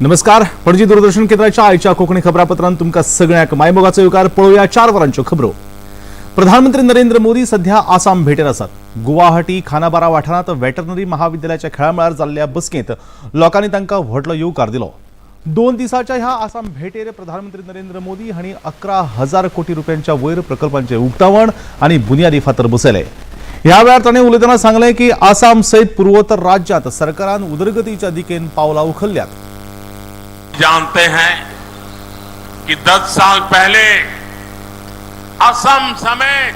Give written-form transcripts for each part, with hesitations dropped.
नमस्कार. पणजी दूरदर्शन केंद्राच्या आयच्या कोंकणी खबरापत्रांत तुमकां सगळ्यांक मायमोगाचो येवकार. पळोवया 4 वरांच्यो खबरो. प्रधानमंत्री नरेंद्र मोदी सध्या आसाम भेटेर आसात. गुवाहाटी खानाबारा वाठारांत वेटरनरी महाविद्यालयाच्या खेळामळार जाल्ल्या बसकेंत लोकांनी तांकां व्हडलो येवकार दिलो. 2 दिसाच्या ह्या आसाम भेटेर प्रधानमंत्री नरेंद्र मोदी हांणी 11,000 कोटी रुपयांच्या वयर प्रकल्पांचें उक्तावण आनी बुन्यादी फातर बसयले. ह्या वेळार ताणें उलयतना सांगलें की आसाम सयत पुर्वोत्तर राज्यांत सरकारान उदरगतीच्या दिकेन पावलां उखल्ल्यात. जानते हैं कि 10 साल पहले असम समेत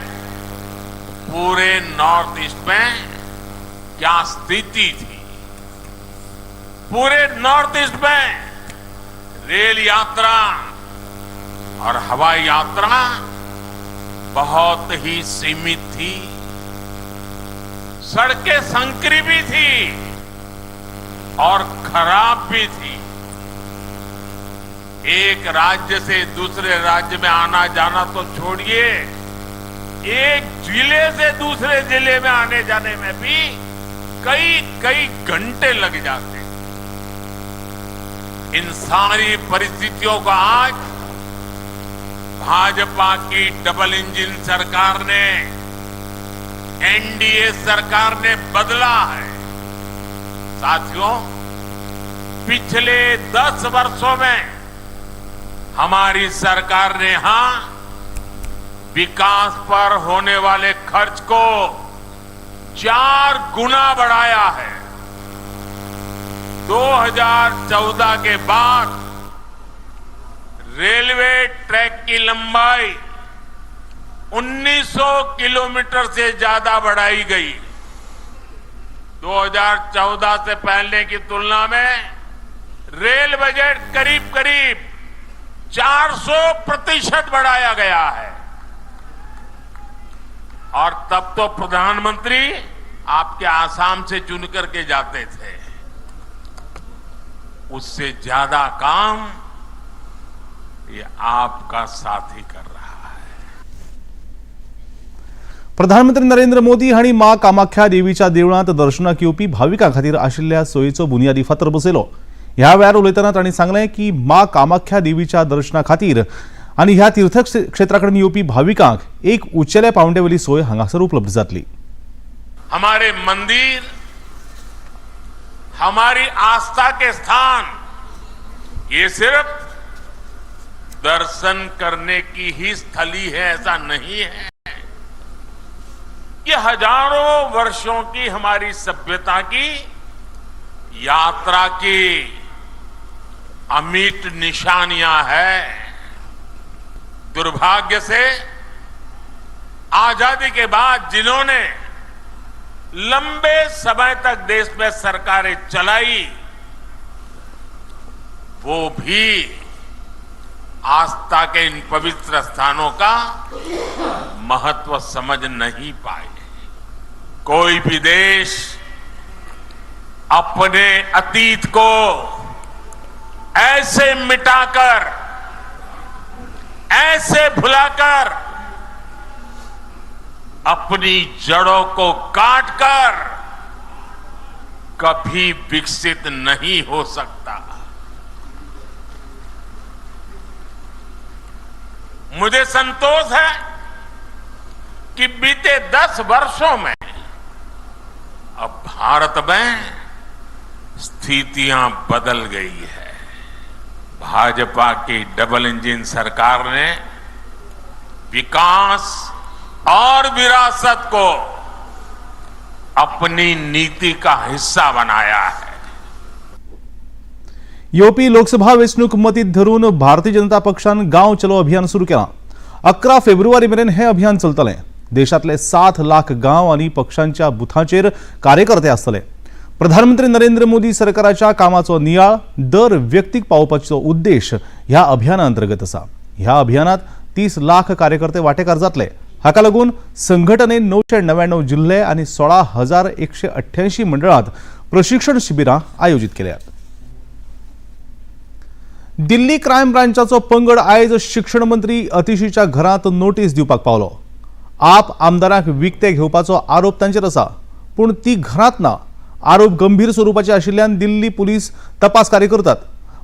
पूरे नॉर्थ ईस्ट में क्या स्थिति थी. पूरे नॉर्थ ईस्ट में रेल यात्रा और हवाई यात्रा बहुत ही सीमित थी. सड़कें संकरी भी थी और खराब भी थी. एक राज्य से दूसरे राज्य में आना जाना तो छोड़िए, एक जिले से दूसरे जिले में आने जाने में भी कई कई घंटे लग जाते. इन सारी परिस्थितियों को आज भाजपा की डबल इंजन सरकार ने, एनडीए सरकार ने बदला है. साथियों, पिछले 10 वर्षों में हमारी सरकार ने यहां विकास पर होने वाले खर्च को 4 गुना बढ़ाया है. 2014 के बाद रेलवे ट्रैक की लंबाई 1900 किलोमीटर से ज्यादा बढ़ाई गई. 2014 से पहले की तुलना में रेल बजट करीब करीब 400% बढ़ाया गया है और तब तो प्रधानमंत्री आपके आसाम से चुन करके जाते थे. उससे ज्यादा काम ये आपका साथी कर रहा है. प्रधानमंत्री नरेंद्र मोदी हांणी मा कामाख्या देवीच्या देवळांत दर्शनाक येवपी भाविकां खातीर आशिल्ल्या सोयीचो बुन्यादी फातर बसयलो. ह्या वेळार उलयतना तांणी सांगलें की मा कामाख्या देवीच्या दर्शना खातीर आनी ह्या तीर्थक्षेत्रा कडेन येवपी भाविकांक एक उंचेल्या पावंड्यावेली सोय हांगासर उपलब्ध जातली. हमारे मंदिर, हमारी आस्था के स्थान, ये सिर्फ दर्शन करने की ही स्थली है, ऐसा नहीं है. ये हजारों वर्षों की हमारी सभ्यता की यात्रा की अमिट निशानियां है. दुर्भाग्य से आजादी के बाद जिन्होंने लंबे समय तक देश में सरकारें चलाई, वो भी आस्था के इन पवित्र स्थानों का महत्व समझ नहीं पाए. कोई भी देश अपने अतीत को ऐसे मिटाकर, ऐसे भुलाकर, अपनी जड़ों को काटकर कभी विकसित नहीं हो सकता. मुझे संतोष है कि बीते 10 वर्षों में अब भारत में स्थितियां बदल गई है. भाजपा की डबल इंजन सरकार ने विकास और विरासत को अपनी नीति का हिस्सा बनाया है. येवपी लोकसभा वेंचणूक मतींत धरून भारतीय जनता पक्षान गांव चलो अभियान सुरू केलां. 11 फेब्रुवारी मेरेन हें अभियान चलतलें. देशांतले 7 लाख गांव आनी पक्षांच्या बुथांचेर कार्यकर्ते आसतले. प्रधानमंत्री नरेंद्र मोदी सरकाराच्या कामाचो नियाळ दर व्यक्तीक पावोवपाचो उद्देश ह्या अभियाना अंतर्गत आसा. ह्या अभियानात 30 लाख कार्यकर्ते वांटेकार जातले. हाका लागून संघटनेन 999 जिल्हे आनी 16,188 मंडळात प्रशिक्षण शिबिरां आयोजीत केल्यात. दिल्ली क्रायम ब्रांचाचो पंगड आयज शिक्षण मंत्री अतिशीच्या घरांत नोटीस दिवपाक पावलो. आप आमदारांक विकते घेवपाचो आरोप तांचेर आसा, पूण ती घरांत ना. आरोप गंभीर स्वरुपाचे आशिल्ल्यान दिल्ली पुलीस तपास कार्य करतात.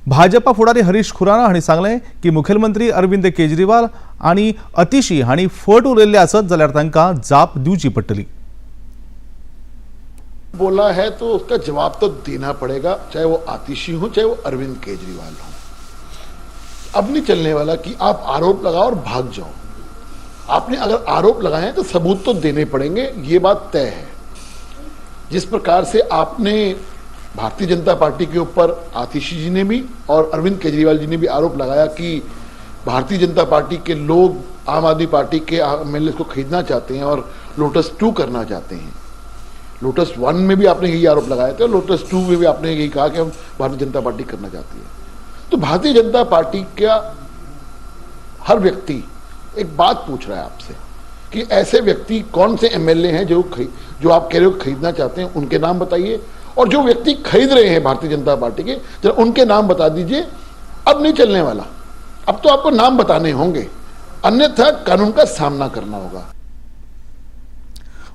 भाजपा फुडारी हरीश खुराना हांणी सांगलें की मुखेलमंत्री अरविंद केजरीवाल आनी अतिशी हांणी फट उलयल्ले आसत जाल्यार तांकां जाप दिवची पडटली. बोला है तो उसका जवाब तो देना पड़ेगा, चाहे वो आतिशी हो चाहे वो अरविंद केजरीवाल हो. अब नहीं चलने वाला कि आप आरोप लगाओ और भाग जाओ. आपने अगर आरोप लगाए हैं तो सबूत तो देने पड़ेंगे, ये बात तय है. जिस प्रकार से आपने भारतीय जनता पार्टी के ऊपर आतिशी जी ने भी और अरविंद केजरीवाल जी ने भी आरोप लगाया कि भारतीय जनता पार्टी के लोग आम आदमी पार्टी के एमएलए को खरीदना चाहते हैं और लोटस 2 करना चाहते हैं. लोटस 1 में भी आपने यही आरोप लगाए थे और लोटस 2 में भी आपने यही कहा कि हम भारतीय जनता पार्टी करना चाहती है. तो भारतीय जनता पार्टी का हर व्यक्ति एक बात पूछ रहा है आपसे कि ऐसे व्यक्ति कौन से एमएलए हैं जो आप कह रहे हो खरीदना चाहते हैं, उनके नाम बताइए, और जो व्यक्ति खरीद रहे हैं भारतीय जनता पार्टी के, जरा उनके नाम बता दीजिए. अब नहीं चलने वाला, अब तो आपको नाम बताने होंगे, अन्यथा कानून का सामना करना होगा.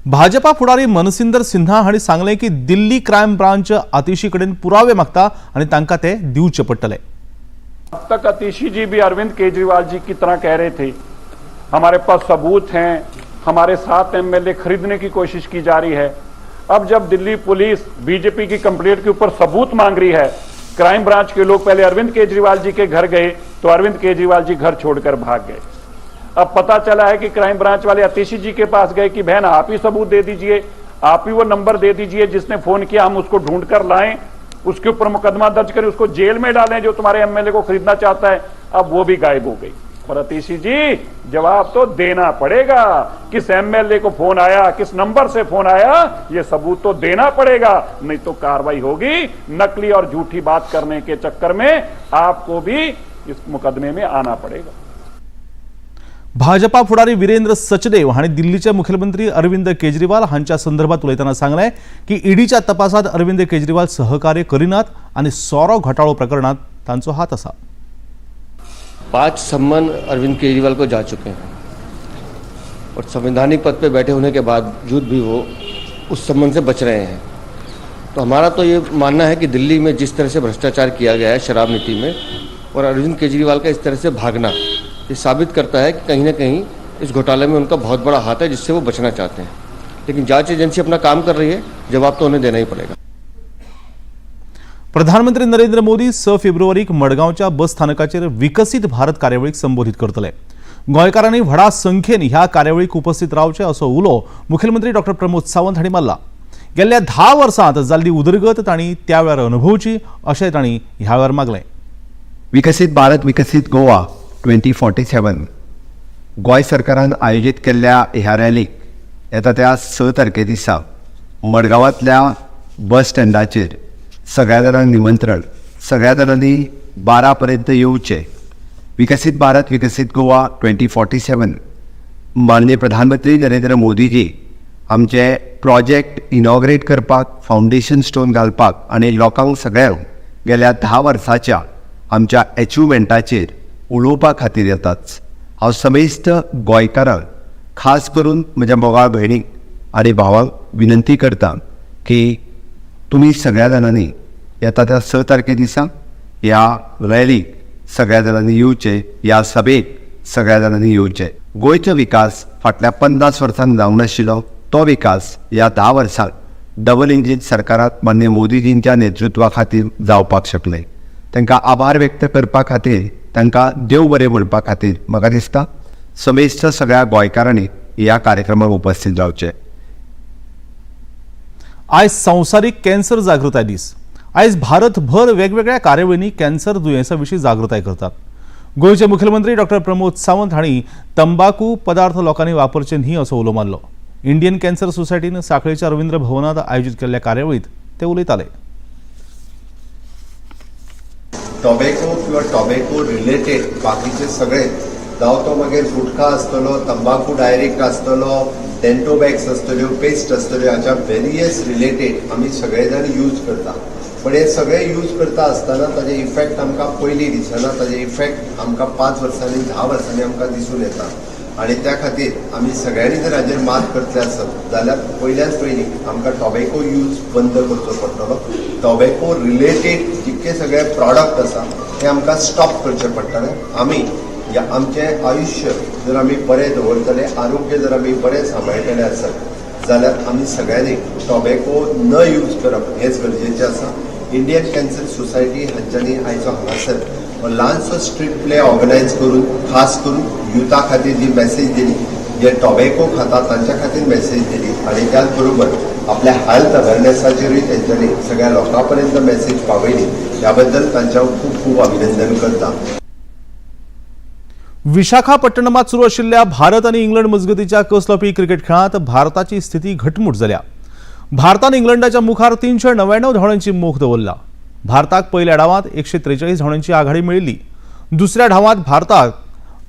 भाजपा फुडारी मनसिंदर सिन्हा हांणी सांगलें की दिल्ली क्रायम ब्रांच आतिशी कडेन पुरावे मागता आनी तांकां ते दिवचे पडटले. अब तक आतिशी जी भी अरविंद केजरीवाल जी की तरह कह रहे थे हमारे पास सबूत हैं, हमारे 7 एमएलए खरीदने की कोशिश की जा रही है. अब जब दिल्ली पुलिस बीजेपी की कंप्लेंट के ऊपर सबूत मांग रही है, क्राइम ब्रांच के लोग पहले अरविंद केजरीवाल जी के घर गए तो अरविंद केजरीवाल जी घर छोड़कर भाग गए. अब पता चला है कि क्राइम ब्रांच वाले आतिशी जी के पास गए कि बहन आप ही सबूत दे दीजिए, आप ही वो नंबर दे दीजिए जिसने फोन किया, हम उसको ढूंढ कर लाएं, उसके ऊपर मुकदमा दर्ज करें, उसको जेल में डालें जो तुम्हारे एमएलए को खरीदना चाहता है. अब वो भी गायब हो गई. पर आतिशी जी जवाब तो देना पड़ेगा, किस एमएलए को फोन आया, किस नंबर से फोन आया, ये सबूत तो देना पड़ेगा, नहीं तो कार्रवाई होगी. नकली और झूठी बात करने के चक्कर में आपको भी इस मुकदमे में आना पड़ेगा. भाजपा फुडारी वीरेंद्र सचदेव हांणी दिल्लीचे मुखेलमंत्री अरविंद केजरीवाल हांच्या संदर्भात उलयतना सांगलें की ईडीच्या तपासात अरविंद केजरीवाल सहकार्य करिनात आनी सोरो घोटाळो प्रकरणात तांचो हात आसा. 5 सम्मान अरविंद केजरीवाल को जा चुके हैं और संवैधानिक पद पे बैठे होने के बावजूद भी वो उस सम्मान से बच रहे हैं. तो हमारा तो ये मानना है कि दिल्ली में जिस तरह से भ्रष्टाचार किया गया है शराब नीति में और अरविंद केजरीवाल का इस तरह से भागना, ये साबित करता है कि कहीं ना कहीं इस घोटाले में उनका बहुत बड़ा हाथ है जिससे वो बचना चाहते हैं. लेकिन जांच एजेंसी अपना काम कर रही है, जवाब तो उन्हें देना ही पड़ेगा. प्रधानमंत्री नरेंद्र मोदी 6 फेब्रुवारीक मडगांवच्या बस स्थानकाचेर विकसीत भारत कार्यावळीक संबोधित करतले. गोंयकारांनी व्हडा संख्येन ह्या कार्यावळीक उपस्थित रावचे असो उलो मुखेलमंत्री डॉक्टर प्रमोद सावंत हांणी मारला. गेल्ल्या 10 वर्सांत जाल्ली उदरगत तांणी त्या वेळार अनुभवची अशें तांणी ह्या वेळार मागलें. विकसीत भारत विकसीत गोवा 2047 गोंय सरकारान आयोजीत केल्ल्या ह्या रॅलीक येता त्या 6 तारखे दिसा मडगांवांतल्या बस स्टँडाचेर सगळ्या जाणांक निमंत्रण, सगळ्या जाणांनी 12 पर्यंत येवचें. विकसीत भारत विकसीत गोवा 2047 माननीय प्रधानमंत्री नरेंद्र मोदीजी आमचे प्रोजेक्ट इनॉग्रेट करपाक, फावंडेशन स्टोन घालपाक आनी लोकांक सगळ्यांक गेल्या 10 वर्साच्या आमच्या एचिवमेंटाचेर उलोवपा खातीर येताच. हांव समेस्त गोंयकारांक, खास करून म्हज्या मोगाळ भयणीक आनी भावांक विनंती करता की तुमी सगळ्या जाणांनी येता त्या 6 तारखे दिसा ह्या रॅलीक सगळ्या जाणांनी येवचें, ह्या सभेक सगळ्या जाणांनी येवचें. गोंयचो विकास फाटल्या 50 वर्सांक जावंक नाशिल्लो तो विकास ह्या 10 वर्सांक डबल इंजीन सरकारात माननीय मोदीजींच्या नेतृत्वा खातीर जावपाक शकलें. तांकां आभार व्यक्त करपा खातीर, तांकां देव बरें म्हणपा खातीर म्हाका दिसता समेस्त सगळ्या गोंयकारांनी ह्या कार्यक्रमाक उपस्थित रावचें. आयज संवसारीक कॅन्सर जागृताय दीस. आयज भारतभर वेगवेगळ्या कार्यावळींनी कॅन्सर दुयेंसा विशीं जागृताय करतात. गोंयचे मुखेलमंत्री डॉक्टर प्रमोद सावंत हांणी तंबाकू पदार्थ लोकांनी वापरचे न्ही असो उलो मारलो. इंडियन कॅन्सर सोसायटीन सांखळेच्या रवींद्र भवनात आयोजीत केल्ल्या कार्यावळींत ते उलयताले. टोबॅको किंवा टोबॅको रिलेटेड बाकीचे सगळे, जावं तो मागीर गुटखा आसतलो, तंबाकू डायरेक्ट आसतलो, डेंटोबॅक्स आसतल्यो, पेस्ट आसतल्यो, हाच्या वेरियस रिलेटेड आमी सगळे जाण यूज करता. पण हे सगळे यूज करता आसतना ताजे इफेक्ट आमकां पयलीं दिसना, ताजे इफेक्ट आमकां 5 वर्सांनी 10 वर्सांनी आमकां दिसून येता. आनी त्या खातीर आमी सगळ्यांनी जर हाजेर मात करतले आसत जाल्यार पयल्यान पयलीं आमकां टोबॅको यूज बंद करचो पडटलो. टोबॅको रिलेटेड जितके सगळे प्रॉडक्ट आसा ते आमकां स्टॉप करचे पडटले. आमी आमचें आयुश्य जर आमी बरें दवरतले, आरोग्य जर आमी बरें सांबाळटले आसत जाल्यार आमी सगळ्यांनी टोबॅको न यूज करप हेंच गरजेचें आसा. इंडियन कॅन्सर सोसायटी हांच्यांनी आयचो हांगासर हो ल्हानसो स्ट्रीट प्ले ऑर्गनायज करून खास करून युथा खातीर जी मॅसेज दिली, जे टोबॅको खाता तांच्या खातीर मॅसेज दिली आनी त्याच बरोबर आपल्या हेल्थ अवेरनेसाचेरूय तेंच्यांनी सगळ्या लोकां पर्यंत मॅसेज पावयली. ह्या बद्दल तांचें हांव खूब खूब अभिनंदन करता. विशाखापट्टणमात सुरू आशिल्ल्या भारत आनी इंग्लंड मजगतीच्या कसलोपी क्रिकेट खेळांत भारताची स्थिती घटमूट जाल्या. भारतान इंग्लंडाच्या मुखार 399 धांवड्यांची मोख दवरला. भारताक पयल्या डावांत 143 धांवड्यांची आघाडी मेळिल्ली. दुसऱ्या डावांत भारताक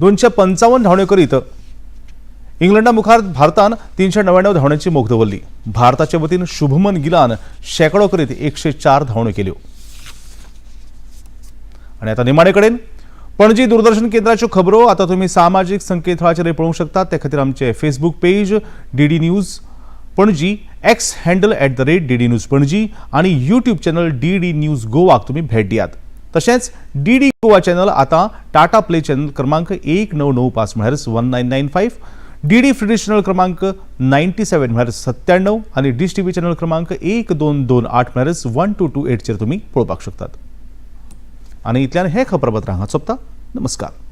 255 धांवड्यो करीत इंग्लंडा मुखार भारतान 399 धांवड्यांची मोख दवरली. भारताचे वतीन शुभमन गिलान शेंकडो करीत 104 धांवड्यो केल्यो. आनी आतां निमाणे कडेन पणजी दूरदर्शन केंद्राच्यो खबरो आतां तुमी सामाजीक संकेतथळाचेर पळोवंक शकतात. ते खातीर आमचे Facebook page DD News Panaji, X handle @DDNews Panaji आनी यूट्यूब चॅनल डीडी न्यूज गोवाक तुमी भेट दियात. तशेंच डीडी गोवा चॅनल आतां टाटा प्ले चॅनल क्रमांक 1995 म्हळ्यार 1995, डीडी फ्री चॅनल क्रमांक 97 म्हळ्यार 97 आनी डिश टीव्ही चॅनल क्रमांक 1228 म्हळ्यार 1228चेर तुमी पळोवपाक शकतात. आनी इतल्यान हें खबरपत्र हांगा सोंपता. नमस्कार.